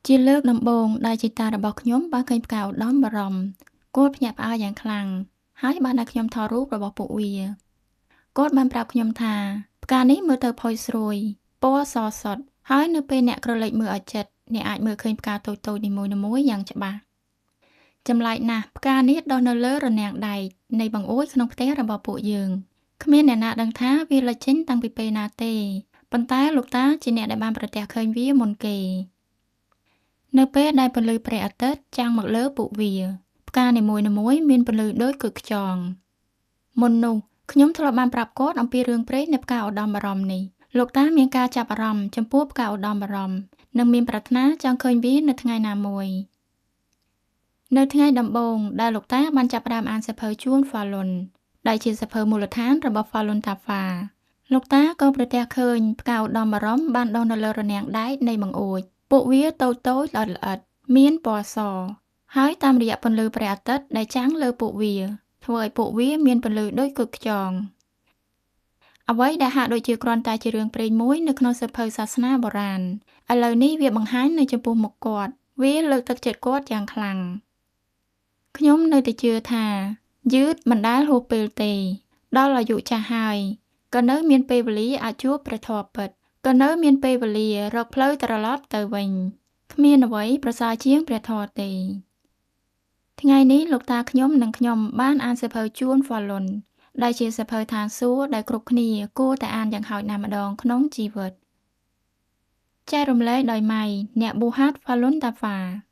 ជាលើកដំបូងដែលជីតារបស់ខ្ញុំបានឃើញផ្កាឧត្តមបរម គាត់ភ្ញាក់ផ្អើលយ៉ាងខ្លាំង ហើយបានឲ្យខ្ញុំថតរូបរបស់ពួកវា។ គាត់បានប្រាប់ខ្ញុំថា ផ្កានេះមើលទៅផុយស្រួយ ពណ៌សសុទ្ធ ហើយនៅពេលអ្នកក្រឡេកមើលឲ្យជិត អ្នកអាចមើលឃើញផ្កាតូចៗនីមួយៗយ៉ាងច្បាស់។ ចម្លែកណាស់ ផ្កានេះដុះនៅលើរនាំងដែកនៃបង្អួចក្នុងផ្ទះរបស់ពួកយើង។ គ្មានអ្នកណាដឹងថាវាលេចចេញតាំងពីពេលណាទេ ប៉ុន្តែលោកតាជាអ្នកដែលបានប្រទះឃើញវាមុនគេ។ នៅពេលដែលពន្លឺព្រះអាទិត្យចាំងមកលើពួកវា ផ្កានីមួយៗមានពន្លឺដូចគុជខ្យង។ មុននោះ ខ្ញុំធ្លាប់បានប្រាប់គាត់អំពីរឿងព្រេងនៃផ្កាឧត្តមបរមនេះ។ លោកតាមានការចាប់អារម្មណ៍ចំពោះផ្កាឧត្តមបរម និងមានប្រាថ្នាចង់ឃើញវានៅថ្ងៃណាមួយ។ នៅថ្ងៃដំបូងដែលលោកតាបានចាប់ផ្ដើមអានសៀវភៅជួនហ្វាលុន ដែលជាសៀវភៅមូលដ្ឋានរបស់ហ្វាលុនតាហ្វា លោកតាក៏ប្រទះឃើញផ្កាឧត្តមបរមបានដុះនៅលើរនាំងដែកនៃបង្អួច។ ពួកវាតូចៗល្អិតៗ មានពណ៌ស ហើយតាមរយៈពន្លឺព្រះអាទិត្យដែលចាំងលើពួកវា ធ្វើឲ្យពួកវាមានពន្លឺដូចគុជខ្យង។ អ្វីដែលហាក់ដូចជាគ្រាន់តែជារឿងព្រេងមួយនៅក្នុងសៀវភៅសាសនាបុរាណ ឥឡូវនេះវាបង្ហាញនៅចំពោះមុខគាត់។ វាលើកទឹកចិត្តគាត់យ៉ាងខ្លាំង។ ខ្ញុំនៅតែជឿថា យឺតមិនដែលហួសពេលទេ ដល់អាយុចាស់ហើយ ក៏នៅមានពេលវេលាអាចជួបព្រះធម៌ពិត ក៏នៅមានពេលវេលារកផ្លូវត្រឡប់ទៅវិញ។ គ្មានអ្វីប្រសើរជាងព្រះធម៌ទេ។ ថ្ងៃនេះលោកតាខ្ញុំនិងខ្ញុំបានអានសៀវភៅជួនហ្វាលុន ដែលជាសៀវភៅឋានសួគ៌ដែលគ្រប់គ្នាគួរតែអានយ៉ាងហោចណាស់ម្ដងក្នុងជីវិត។ ចែករំលែកដោយម៉ៃ អ្នកប៊ូហាត់ហ្វាលុនតាហ្វា។